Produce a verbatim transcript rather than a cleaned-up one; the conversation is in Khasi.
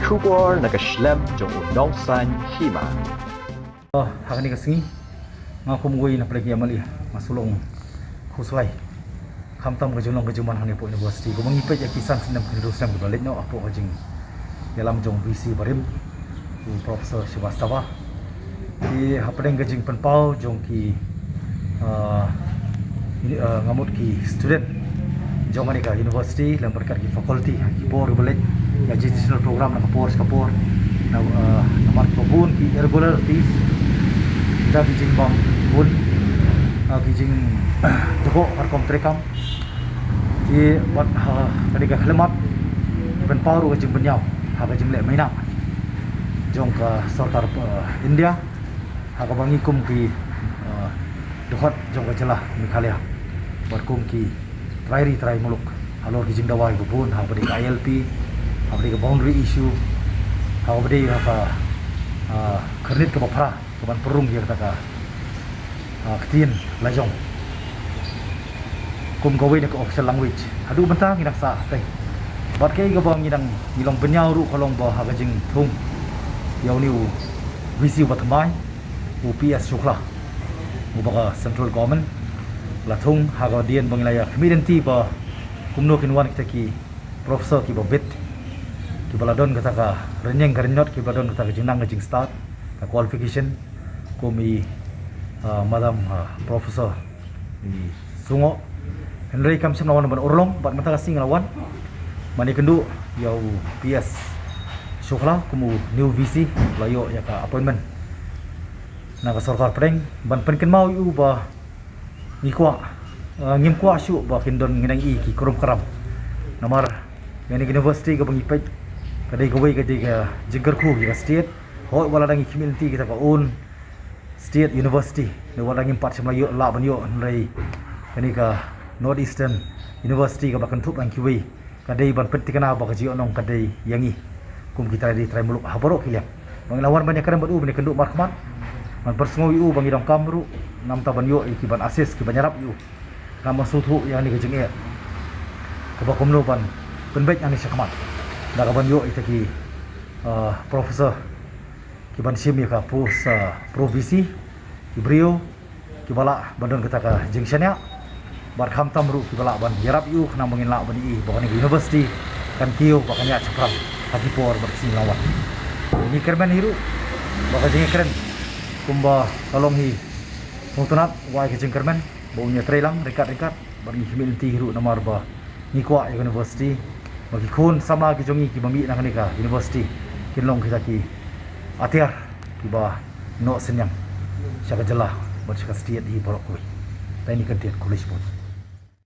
Khubor na ka shlem jong u nongsan hima. Ha kane ka sngi nga kum uwei na pdeng ki M L A nga shu long khuslai. Khamtam ka jinglong ka jingman hangne hapoh university, kumba ngi peit ïa ki san snem ki hynriew snem kiba leit noh hapoh ka jingïalam jong u V C barim, u Professor Srivastava. Te hapdeng ka jingpynpaw jong ki, ah, uni-, ah, nga mut ki student jong kane ka university lem bad ki faculty ha ki por kiba leit, ïa educational program na ka por sha ka por, na, ah, namar kiba bun ki irregularities, kita ki jingbam bun, ah, ki jingdukor ha ka rukom treikam. Te bad ha kane ka khyllipmat pynpaw ruh ka jingbynñiaw ha ka jingleh maina jong ka sorkar, ah, India ha kaba ngi kum ki, ah, dkhot jong ka jylla Meghalaya bad kum ki trai ri trai muluk halor ki jingdawa kiba bun, ha kaba dei ka I L P, ha kaba dei ka boundary issue, ha kaba dei ha ka, ah, khyrnit kaba phra kaban pynrung ïa kata ka, ah, ktien lajong kum kawei na ka official language. Haduh mynta ngi dang sah tei. Bad kaei kaba ngi dang, ngi long bynñiaw ruh ka long ba ha ka jingthung ïa une u V C uba thymmai, u P S Shukla, uba ka central government la thung, ha ka dien ba ngi la ïa khmih lynti ba kumno kin wan kita ki professor kiba bit, kiba la don kata ka rynïeng ka rynñiot, kiba la don kata ka jingnang ka jingstad, ka qualification, kum i, ah, Madam, ah, Professor i Sungoh. Hynrei kam shym la wan ban urlong, bad mynta ka sngi nga la wan ban ïakynduh ïa u P S Shukla kum u new V C, la ïoh ïa ka appointment na ka sorkar pdeng, ban pynkynmaw ïa u ba ngi kwah, ah, ngim kwah shuh ba kin don, ngi dang i ki krum kram. Namar ïa kane ka university kaba ngi peit ka dei kawei ka dei ka jingkyrkhu ïa ka state. Hooid, wat la dang i khmih lynti kita ka own state university, ne wat la ngim pat shym la ïoh, lah ban ïoh, hynrei kane ka North Eastern University kaba kynthup lang kiwei, ka dei ban pynthikna ba ka jingïohnong ka dei ïa ngi kum ki trai ri trai muluk ha baroh ki liang. Ba ngi la wan ban ïakren bad u, ban ïakynduh markhmat, ban pynsngew ïa u ba ngi donkam ruh namar ban ïoh ïa ki ban assist, ki ban ïarap ïa u, namar sngewthuh ïa kane ka jingeh kaba kumno ban pynbeit nangne shakhmat da kaban ïoh ïa kita ki, ah, professor kiban shim ïa ka post, ah, pro V C, ki briew kiba lah ban don kata ka jingshaniah, bad khamtam ruh kiba lah ban ïarap ïa u, khnang ba ngin lah ban ïohi ba kane ka university kan kiew bad kan ïaid shaphrang ha ki por bad ki sngi ban wan. Ngi kyrmen hi ruh ba ka jingïakren kumba ka long hi sngewtynnat, wai ka jingkyrmen ba un ïatrei lang ryngkat ryngkat, bad ngi khmih lynti hi ruh namar ba ngi kwah ïa ka university ba ki khun samla ki jong ngi kiba mih na kane ka university kin long kita ki atiar kiba noh synñiang sha ka jylla bad sha ka state hi baroh kawei. Tang kine, khublei shibun.